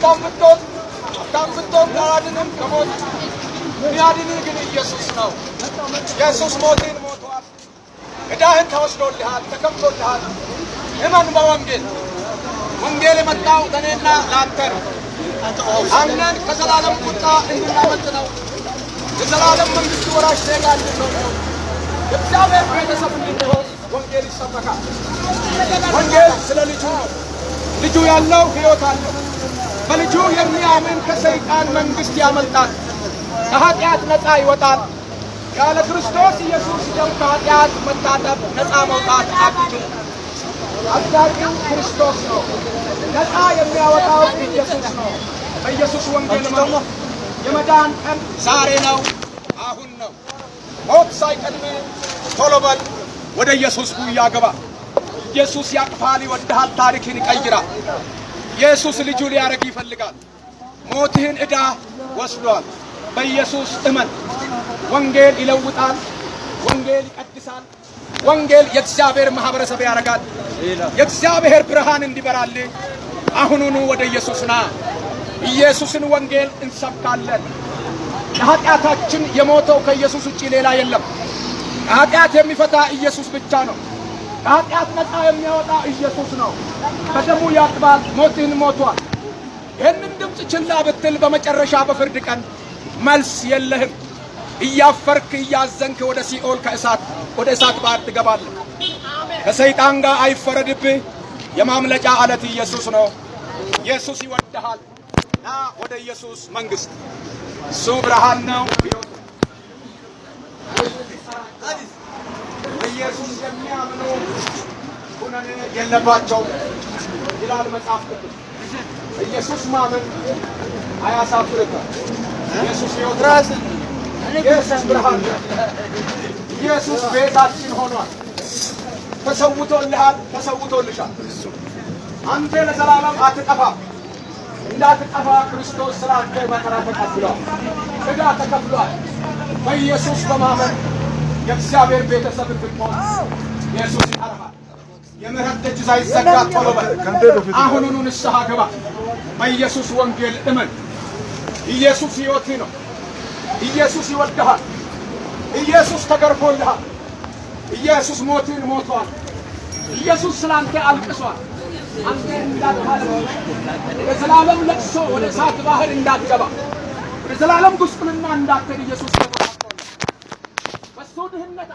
ሀብታም ብትሆን፣ ሀብታም ብትሆን አያድንም ከሞት። የሚያድንህ ግን ኢየሱስ ነው። ኢየሱስ ሞትን ሞቷል። ዕዳህን ተወስዶልሃል፣ ተከፍሎልሃል። እመን በወንጌል። ወንጌል የመጣው ለእኔና ለአንተ ነው። አምነን ከዘላለም ቁጣ እንድናመልጥ ነው። የዘላለም መንግስት ወራሽ ዜጋ እንድንሆን ነው። የእግዚአብሔር ቤተሰብ እንድንሆን ወንጌል ይሰበካል። ወንጌል ስለ ልጁ ነው። ልጁ ያለው ሕይወት አለው። በልጁ የሚያምን ከሰይጣን መንግስት ያመልጣል፣ ከኃጢአት ነፃ ይወጣል። ያለ ክርስቶስ ኢየሱስ ደም ከኃጢአት መታጠብ፣ ነፃ መውጣት አትችልም። አጽዳቂው ክርስቶስ ነው። ነፃ የሚያወጣው ኢየሱስ ነው። በኢየሱስ ወንጌል እመኑ። የመዳን ቀን ዛሬ ነው፣ አሁን ነው። ሞት ሳይቀድም ቶሎ በል ወደ ኢየሱስ ጉያ ግባ። ኢየሱስ ያቅፍሃል፣ ይወድሃል፣ ታሪክን ይቀይራል። ኢየሱስ ልጁ ሊያደርግ ይፈልጋል። ሞትህን ዕዳ ወስዷል። በኢየሱስ እመን። ወንጌል ይለውጣል። ወንጌል ይቀድሳል። ወንጌል የእግዚአብሔር ማህበረሰብ ያደርጋል። የእግዚአብሔር ብርሃን እንዲበራልህ አሁኑኑ ወደ ኢየሱስ ና። ኢየሱስን ወንጌል እንሰብካለን። ለኃጢአታችን የሞተው ከኢየሱስ ውጪ ሌላ የለም። ከኃጢአት የሚፈታ ኢየሱስ ብቻ ነው። ከኃጢአት ነፃ የሚያወጣ ኢየሱስ ነው። በደሙ ያጥባል፣ ሞትህን ሞቷል። ይህንን ድምፅ ችላ ብትል በመጨረሻ በፍርድ ቀን መልስ የለህም። እያፈርክ እያዘንክ ወደ ሲኦል ከእሳት ወደ እሳት ባህር ትገባለህ። ከሰይጣን ጋር አይፈረድብህ። የማምለጫ አለት ኢየሱስ ነው። ኢየሱስ ይወድሃል። ና ወደ ኢየሱስ መንግስት። እሱ ብርሃን ነው፣ ሕይወት ነው። በኢየሱስ የሚያምኑ ኩነኔ የለባቸውም ይላል መጽሐፍ ቅዱስ። ኢየሱስ ማመን አያሳፍርም። ኢየሱስ ሕይወት ነው። ኢየሱስ ብርሃን ነው። ኢየሱስ ቤዛችን ሆኗል። ተሰውቶልሃል፣ ተሰውቶልሻል። አንተ ለዘላለም አትጠፋም። እንዳትጠፋ ክርስቶስ ስለ አንተ መከራ ተቀብሏል፣ ዕዳ ተከፍሏል። በኢየሱስ በማመን የእግዚአብሔር ቤተሰብ እንድትሆን ኢየሱስ ይጠራሃል። የምህረት ደጅ ሳይዘጋ ቶሎ በል። አሁኑኑ ንስሐ ግባ። በኢየሱስ ወንጌል እመን። ኢየሱስ ሕይወትህ ነው። ኢየሱስ ይወድሃል። ኢየሱስ ተገርፎልሃል። ኢየሱስ ሞትን ሞቷል። ኢየሱስ ስላንተ አልቅሷል። አንተ እንዳታለቅስ፣ ወደ ዘላለም ለቅሶ ወደ እሳት ባህር እንዳትገባ፣ ወደ ዘላለም ጉስቁልና እንዳትሄድ ኢየሱስ ተቆጣጥሯል። በሱ ድህነት